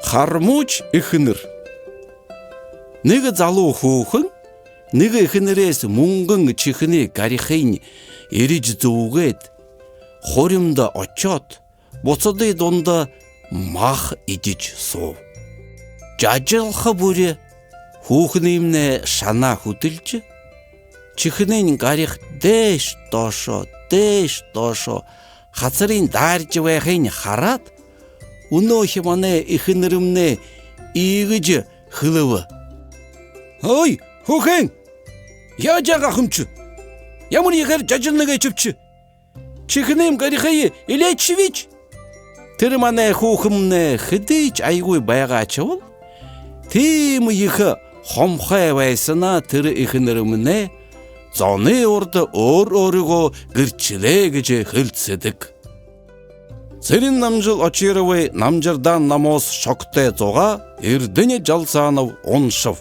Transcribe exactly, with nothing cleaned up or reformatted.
Хармууч эхэнэр. Нэгэ залуу хүүхэн нэгэ эхэнэрһээ мүнгэн чихэнэй гарихыень эрижэ зүүгээд, хуримда ошоод, бусадай дунда мах эдижэ сууб. Жажалха бүри хүүхэниимнай шанаа хүдэлжэ, чихэнэйнь гарих дээшэ доошоо, дээшэ доошоо хасарынь дааржа байхыень хараад, үнөөхи манай эхэнэрмнай иигэжэ хэлэбэ: «Ой, хүүхэн! Яажа байгаа хүмши? Ямар ехээр жажална гээшэбши? Чихэнэйм гарихые элеэдшэбэш». Тэрэ манай хүүхэмнай хэдышье аягүй байгаашье бол, тиимэ ехэ хомхой байһанаа тэрэ эхэнэрмнай зоной урда өөр өөрыгөө гэршэлээ гэжэ хэлсэдэг. Цырен-Намжил Очировай Намжардаан номһоо шогтой зугаа Эрдэни Жалсанов уншаба.